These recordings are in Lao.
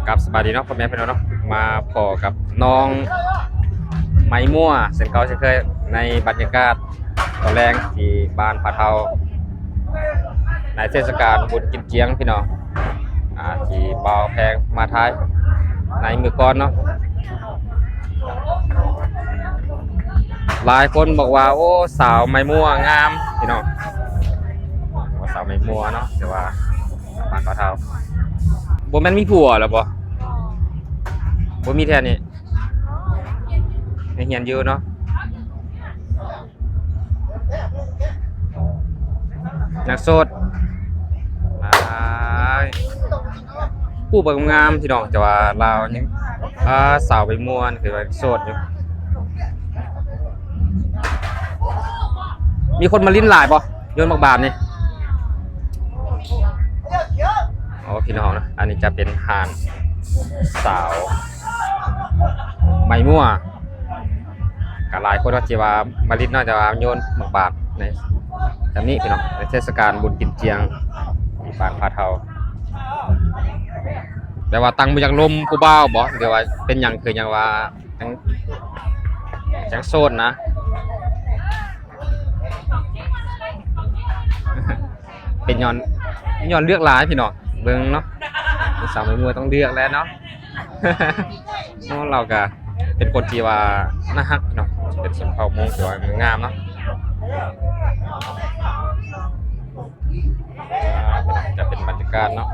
ກັບສະບາຍດີເນາະ ພໍ່ແມ່ພີ່ນ້ອງເນາະ ມາພໍ້ກັບນ້ອງໄມ້ມົວເຊັ່ນເກົ່າເຊັ່ນເຄີຍ ໃນບັນຍາກາດຕອນແລງທີ່ບ້ານຜາເທົາ ໃນເທດສະການບຸນກິນຈຽງພີ່ນ້ອງ ອ່າ ທີ່ບ່າວແພງມາຖ່າຍໃນມື້ກ່ອນເນາະ. ຫຼາຍຄົນບອກວ່າ ໂອ້ ສາວໄມ້ມົວງາມພີ່ນ້ອງ ສາວໄມ້ມົວເນາະ ແຕ່ວ່າ ບ້ານປ່າເທົາ ບໍ່ແມ່ນມີຜົວແລ້ວບໍ່? ບໍ່ມີແທ້ນີ້ ຍັງຮຽນຢູ່ເນາະ ຍັງໂສດ ອ້າຍ ຜູ້ເບິ່ງງາມພີ່ນ້ອງ ແຕ່ວ່າລາວຍັງ ອ່າ ສາວໄປມ່ວນ ຄືວ່າໂສດຢູ່ ມີຄົນມາຫຼິ້ນຫຼາຍບໍ່? ໂຍນໝາກບານນີ້ ໂອ້ ພີ່ນ້ອງເນາະ ອັນນີ້ຈະເປັນຮ້ານສາວໄມ້ມົວ ກະຫຼາຍຄົນວ່າຊິວ່າມາຫຼິ້ນເນາະ ແຕ່ວ່າໂຍນໝາກບານໃນ ແບບນີ້ພີ່ນ້ອງ ໃນເທດສະການບຸນກິນຈຽງທີ່ບ້ານຜາເທົາ ແບບວ່າຕັ້ງບໍ່ຢາກລົມຜູ້ບ່າວບໍ່ ຫຼືວ່າເປັນຫຍັງ ຄືຫຍັງວ່າ ຍັງ ຍັງໂສດນະ ເປັນຍ້ອນ ຍ້ອນເລືອກຫຼາຍພີ່ນ້ອງ ເບິ່ງເນາະ ສາວໄມ້ມົວຕ້ອງເລືອກແຫຼະເນາະ ເນາະ ລາວກະເປັນຄົນທີ່ວ່າໜ້າຮັກເນາະ ເປັນຊົນເຜົ່າມົ້ງທີ່ວ່າງາມເນາະ. ຈະເປັນບັນຍາກາດເນາະ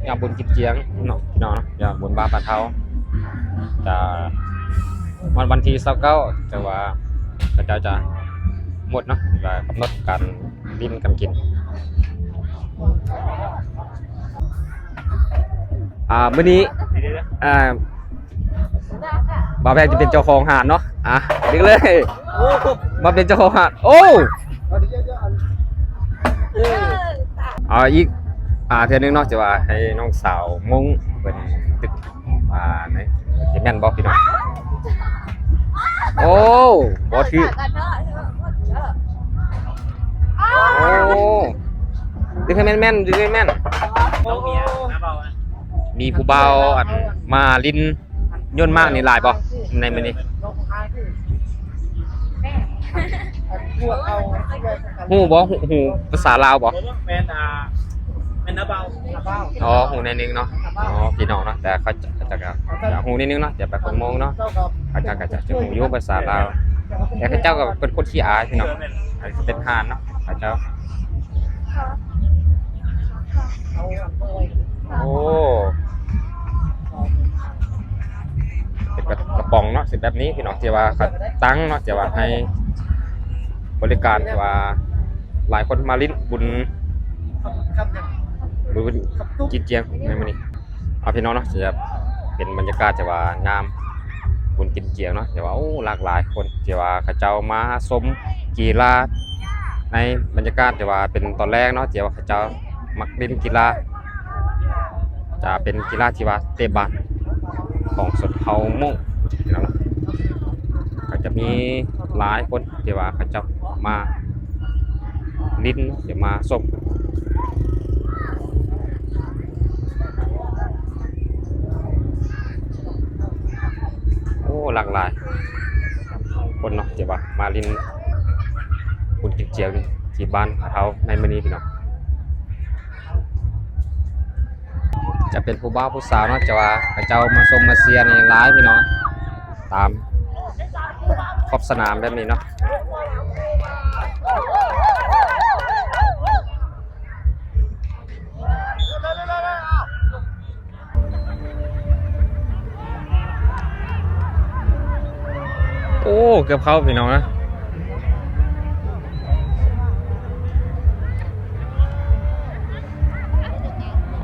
ຍາມບຸນກິນຈຽງເນາະ ພີ່ນ້ອງເນາະ ຍາມບຸນບ້ານປ່າເທົາ ຈະ ວັນ ວັນທີຊາວເກົ້າ ແຕ່ວ່າເຂົາເຈົ້າຈະໝົດເນາະ ກຳນົດການຫຼິ້ນກັນກິນ ອ່າ ມື້ນີ້ ອ່າ ບ່າວແພງຈະເປັນເຈົ້າຂອງຮ້ານເນາະ ອ່າ ດຶງເລີຍ ມາເປັນເຈົ້າຂອງຮ້ານ ໂອ້ ເອົາອີກ ອ່າ ເທື່ອໜຶ່ງເນາະ ຈະວ່າໃຫ້ນ້ອງສາວມົ້ງເພິ່ນຕຶກ ອ່າ ນີ້ ຊິແມ່ນບໍ່ພີ່ນ້ອງ ໂອ້ ບໍ່ຖືກ ໂອ້ ດຶງໃຫ້ແມ່ນໆ ດຶງໃຫ້ແມ່ນ ມີຜູ້ບ່າວ ອັນ ມາຫຼິ້ນ ໂຍນໝາກນີ້ຫຼາຍບໍ່ໃນມື້ນີ້? ຮູ້ບໍ່? ຮູ້ ຮູ້ພາສາລາວບໍ່? ແມ່ນ ອ່າ ແມ່ນນາບ່າວ ນາບ່າວ ອໍ ຮູ້ໜ້ອຍໜຶ່ງເນາະ ນາບ່າວ ອໍ ພີ່ນ້ອງເນາະ ແຕ່ເຂົາ ເຂົາເຈົ້າກໍຢາກຮູ້ໜ້ອຍໜຶ່ງເນາະ ຈະໄປຄົນມົ້ງເນາະ ເຂົາເຈົ້າກໍຈະຮູ້ຢູ່ພາສາລາວ ແຕ່ເຂົາເຈົ້າກໍເປັນຄົນຂີ້ອາຍພີ່ນ້ອງ ເປັນຮ້ານເນາະ ເຂົາເຈົ້າ ໂອ້ ເປັນກະ ກະປ໋ອງເນາະ ເປັນແບບນີ້ພີ່ນ້ອງ ທີ່ວ່າເຂົາຕັ້ງເນາະ ທີ່ວ່າໃຫ້ບໍລິການ ທີ່ວ່າຫຼາຍຄົນມາຫຼິ້ນບຸນ ບຸນກິນຈຽງໃນມື້ນີ້ ເອົາ ພີ່ນ້ອງເນາະ ຈະເປັນບັນຍາກາດທີ່ວ່າງາມ ບຸນກິນຈຽງເນາະ ທີ່ວ່າ ໂອ້ ຫຼາກຫຼາຍຄົນ ທີ່ວ່າເຂົາເຈົ້າມາຊົມກິລາ ໃນບັນຍາກາດທີ່ວ່າເປັນຕອນແລງເນາະ ທີ່ວ່າເຂົາເຈົ້າມັກຫຼິ້ນກິລາ ຈະເປັນກິລາທີ່ວ່າເຕະບານຂອງຊົນເຜົ່າມົ້ງເນາະ ກໍຈະມີຫຼາຍຄົນທີ່ວ່າເຂົາເຈົ້າມາຫຼິ້ນ ຈະມາຊົມ ໂອ້ ຫຼາກຫຼາຍຄົນເນາະ ທີ່ວ່າມາຫຼິ້ນບຸນກິນຈຽງທີ່ບ້ານຜາເທົາໃນມື້ນີ້ພີ່ນ້ອງ ຈະເປັນຜູ້ບ່າວຜູ້ສາວເນາະ ຈະວ່າເຂົາເຈົ້າມາຊົມມາເຊຍນີ້ຫຼາຍພີ່ນ້ອງ ຕາມຂອບສະໜາມແບບນີ້ເນາະ. ໂອ້ ເກືອບເຂົ້າພີ່ນ້ອງເອີຍ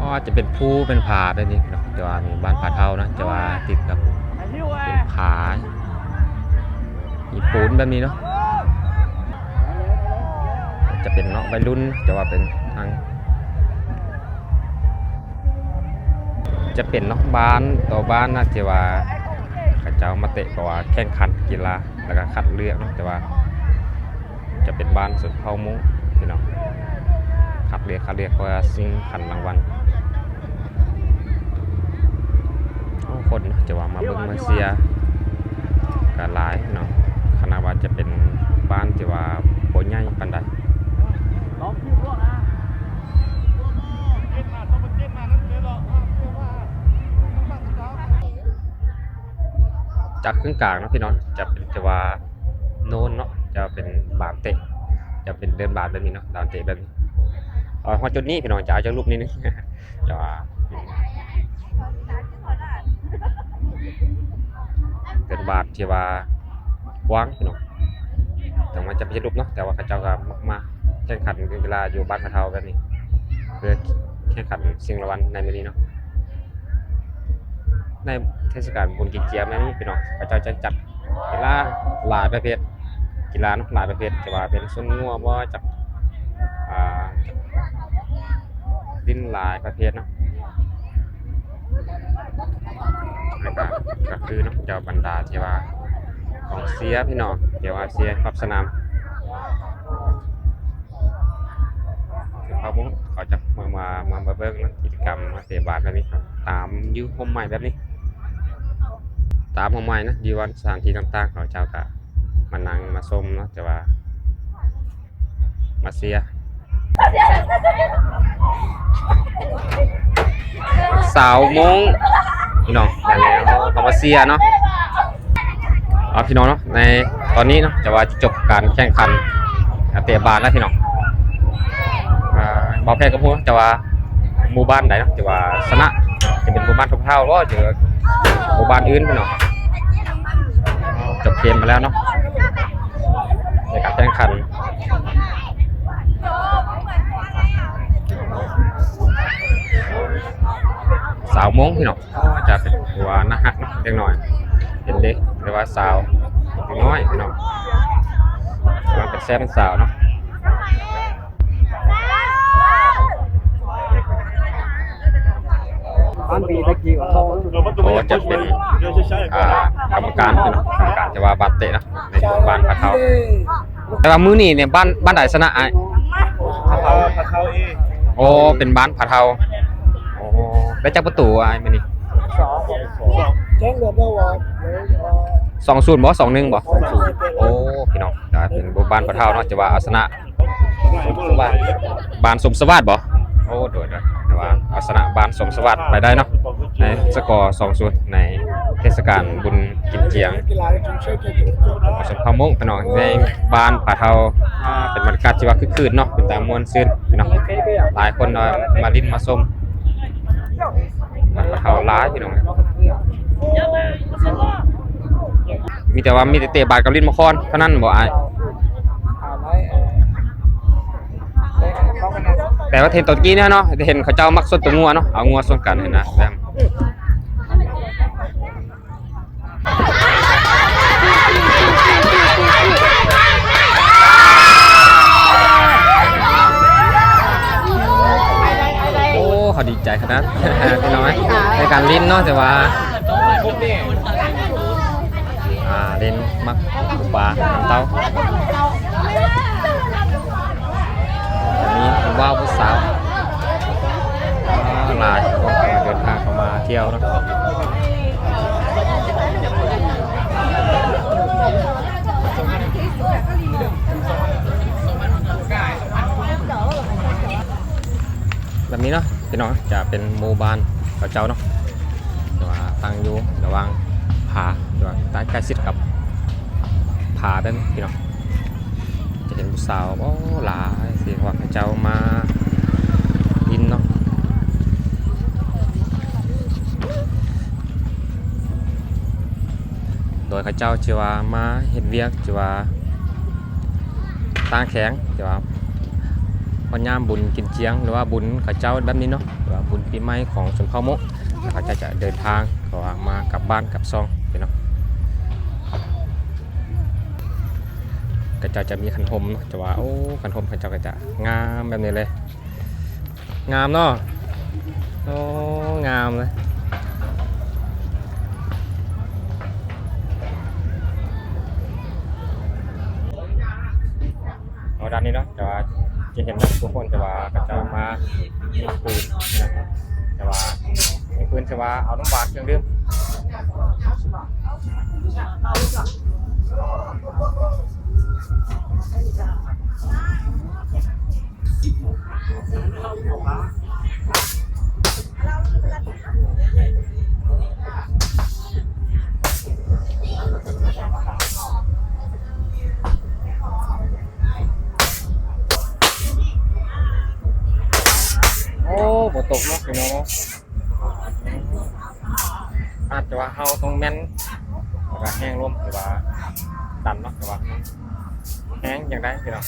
ອໍ ຈະເປັນພູເປັນຜາແບບນີ້ເນາະ ແຕ່ວ່າມີບ້ານຜາເທົາເນາະ ແຕ່ວ່າຕິດກັບເປັນຜາ ມີປູນແບບນີ້ເນາະ ຈະເປັນເນາະ ໄວລຸ້ນ ແຕ່ວ່າເປັນທາງ ຈະເປັນເນາະ ບ້ານຕໍ່ບ້ານນະ ທີ່ວ່າເຂົາເຈົ້າມາເຕະ ເພາະວ່າແຂ່ງຂັນກິລາ ແລ້ວກະຄັດເລືອກເນາະ ແຕ່ວ່າຈະເປັນບ້ານຊົນເຜົ່າມົ້ງ ພີ່ນ້ອງ ຄັດເລືອກ ຄັດເລືອກ ເພາະວ່າຊິງຂັນລາງວັນ. ໂອ້ ຄົນເນາະ ຈະວ່າມາເບິ່ງມາເຊຍກໍຫຼາຍເນາະ ຂະໜາດວ່າຈະເປັນບ້ານທີ່ວ່າບໍ່ໃຫຍ່ປານໃດ. ຈາກເຄິ່ງກາງເນາະພີ່ນ້ອງ ຈະເປັນ ຈະວ່າໂນນເນາະ ຈະເປັນບານເຕະ ຈະເປັນເດີ່ນບານແບບນີ້ເນາະ ດານເຕະແບບນີ້. ເອົາ ຮອດຈຸດນີ້ພີ່ນ້ອງ ຈະເອົາຈັກລູກໜ້ອຍໜຶ່ງ ຈະວ່າເດີ່ນບານທີ່ວ່າກວ້າງພີ່ນ້ອງ ເຖິງວ່າຈະເປັນເຂດລຸ່ມເນາະ ແຕ່ວ່າເຂົາເຈົ້າກໍມັກມາແຂ່ງຂັນເປັນເວລາຢູ່ບ້ານພະເທົາແບບນີ້ ເພື່ອແຂ່ງຂັນຊິງລາງວັນໃນມື້ນີ້ເນາະ. ໃນເທດສະການບຸນກິນຈຽງແບບນີ້ພີ່ນ້ອງ ເຂົາເຈົ້າຈະຈັດ ກິລາຫຼາຍປະເພດ ກິລາເນາະ ຫຼາຍປະເພດ ຈະວ່າເປັນຊົນງົວບໍ ຈັກ ອ່າ ຫຼິ້ນຫຼາຍປະເພດເນາະ. ແລ້ວກໍ ກໍຄືເນາະ ເຈົ້າບັນດາທີ່ວ່າກອງເຊຍພີ່ນ້ອງ ທີ່ວ່າເຊຍຂອບສະໜາມ ເຂົາ ເຂົາຈະມາ ມາ ມາເບິ່ງເນາະ ກິດຈະກຳມາເຕະບານແບບນີ້ ຕາມຢູ່ຮົ່ມໄມ້ແບບນີ້ ຕາມຮ່ມໄມ້ນະ ຢູ່ວັນສະຖານທີ່ຕ່າງໆ ເຂົາເຈົ້າກະມານັ່ງມາຊົມເນາະ ແຕ່ວ່າມາເຊຍ ຊາວໂມງພີ່ນ້ອງ ມາແລ້ວ ເຂົາມາເຊຍເນາະ. ເອົາ ພີ່ນ້ອງເນາະ ໃນຕອນນີ້ເນາະ ຈະວ່າຈະຈົບການແຂ່ງຂັນເຕະບານແລ້ວພີ່ນ້ອງ. ອ່າ ບໍ່ແພ້ກໍຮູ້ ຈະວ່າ ໝູ່ບ້ານໃດເນາະ ທີ່ວ່າຊະນະ ຈະເປັນໝູ່ບ້ານທົ່ວເທົ່າບໍ່ ຫຼືໝູ່ບ້ານອື່ນພີ່ນ້ອງ. ຈົບເກມໄປແລ້ວເນາະ ໃນການແຂ່ງຂັນ ຊາວໂມງພີ່ນ້ອງ ຈະເປັນ ຖືວ່າໜ້າຮັກເນາະ ເດັກນ້ອຍ ເຫັນເດ້ ຫຼືວ່າຊາວ ເດັກນ້ອຍພີ່ນ້ອງ ກຳລັງເປັນແຊມເປັນສາວເນາະ. ໂອ້ ຈະເປັນ ອ່າ ກຳມະການເນາະ ກຳມະການທີ່ວ່າບານເຕະເນາະ ໃນບ້ານພະເທົາ. ແຕ່ວ່າມື້ນີ້ນີ້ ບ້ານ ບ້ານໃດຊະນະອ້າຍ? ພະເທົາ ພະເທົາເອ. ໂອ້ ເປັນບ້ານພະເທົາ. ໂອ້ ໄດ້ຈັກປະຕູອ້າຍມື້ນີ້? ສອງ. ສອງສູນບໍ່? ສອງໜຶ່ງບໍ່? ໂອ້ ພີ່ນ້ອງ ກໍເປັນໝູ່ບ້ານພະເທົາເນາະ ຈະວ່າເອົາຊະນະ ສົມສະຫວາດ ບ້ານສົມສະຫວາດບໍ່? ໂອ້ ໂດຍໆ ແຕ່ວ່າເອົາຊະນະບ້ານສົມສະຫວາດໄປໄດ້ເນາະ ໃນສະກໍ ສອງສູນ ໃນເທດສະການບຸນກິນຈຽງ ຊົນເຜົ່າມົ້ງພີ່ນ້ອງ ໃນບ້ານຜາເທົາ. ອ່າ ເປັນບັນຍາກາດທີ່ວ່າຄຶກຄື້ນເນາະ ເປັນຕາມ່ວນຊື່ນພີ່ນ້ອງ ຫຼາຍຄົນມາຫຼິ້ນມາຊົມ ບັນຍາກາດຫຼາຍພີ່ນ້ອງ. ມີແຕ່ວ່າ ມີແຕ່ເຕະບາດກັບຫຼິ້ນໝາກຄອນເທົ່ານັ້ນບໍ່ອ້າຍ? ແຕ່ວ່າເຫັນຕອນກີ້ນີ້ເນາະ ເຫັນເຂົາເຈົ້າມັກຊົນໂຕງົວເນາະ ເອົາງົວຊົນກັນຫັ້ນນະ. ໂອ້ ເຂົາດີໃຈຂະໜາດ ພີ່ນ້ອງ ໃນການຫຼິ້ນເນາະ ແຕ່ວ່າ ອ່າ ຫຼິ້ນໝາກປູປານຳເຕົ້າ ມີຜູ້ບ່າວຜູ້ສາວ ອ່າ ຫຼາຍຄົນເດີນທາງເຂົ້າມາທ່ຽວເນາະ ແບບນີ້ເນາະ. ພີ່ນ້ອງ ຈະເປັນໝູ່ບ້ານເຂົາເຈົ້າເນາະ ແຕ່ວ່າຕັ້ງຢູ່ລະຫວ່າງຜາ ແຕ່ວ່າໃກ້ ໃກ້ຊິດກັບຜາແບບນີ້ພີ່ນ້ອງ ຈະເຫັນຜູ້ສາວ ໂອ້ ຫຼາຍ ທີ່ວ່າເຂົາເຈົ້າມາຫຼິ້ນເນາະ ໂດຍເຂົາເຈົ້າທີ່ວ່າມາເຮັດວຽກ ທີ່ວ່າ ຕ່າງແຂວງ ທີ່ວ່າຮອດຍາມບຸນກິນຈຽງ ຫຼືວ່າບຸນເຂົາເຈົ້າແບບນີ້ເນາະ ຫຼືວ່າບຸນປີໃໝ່ຂອງຊົນເຜົ່າມົ້ງ ເຂົາເຈົ້າຈະເດີນທາງ ເພາະວ່າມາກັບບ້ານກັບຊ່ອງພີ່ນ້ອງ ເຂົາເຈົ້າຈະມີຂັນຫົມເນາະ ຈະວ່າ ໂອ້ ຂັນຫົມເຂົາເຈົ້າກໍຈະງາມແບບນີ້ເລີຍ. ງາມເນາະ ໂອ້ ງາມເລີຍ ເອົາດ້ານນີ້ເນາະ ແຕ່ວ່າ ຈະເຫັນນະທຸກຄົນ ແຕ່ວ່າເຂົາເຈົ້າມາຍິງປືນນະ ແຕ່ວ່າຍິງປືນ ແຕ່ວ່າເອົານ້ຳຫວານ ເຄື່ອງດື່ມ. ໂອ້ ບໍ່ຕົກເນາະພີ່ນ້ອງເນາະ. ອາດຈະວ່າເຮົາຕ້ອງແມ່ນ ແລ້ວກະແຮງລົມ ຫຼືວ່າດັນເນາະ ແຕ່ວ່າແຮງຈັ່ງໃດພີ່ນ້ອງ.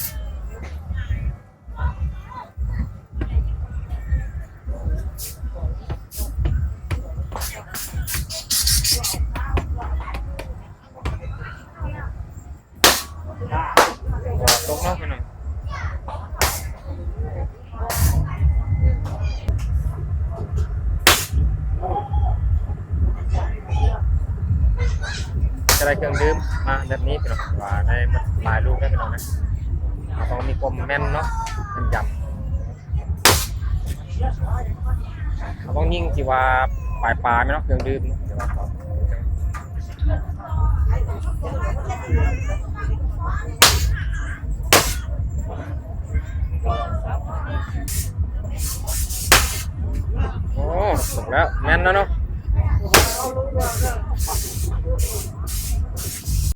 ຕົກເນາະພີ່ນ້ອງ. ຈະໄດ້ເຄື່ອງດື່ມມາແບບນີ້ພີ່ນ້ອງ ວ່າໄດ້ໝົດຫຼາຍລູກແລ້ວພີ່ນ້ອງນະ. ເຮົາຕ້ອງມີຄວາມແມ່ນເນາະ ແມ່ນຢຳ. ເຮົາຕ້ອງຍິງທີ່ວ່າປາຍໆ ແມ່ນເນາະ ເຄື່ອງດື່ມເນາະ. ໂອ້ ຕົກແລ້ວ ແມ່ນແລ້ວເນາະ.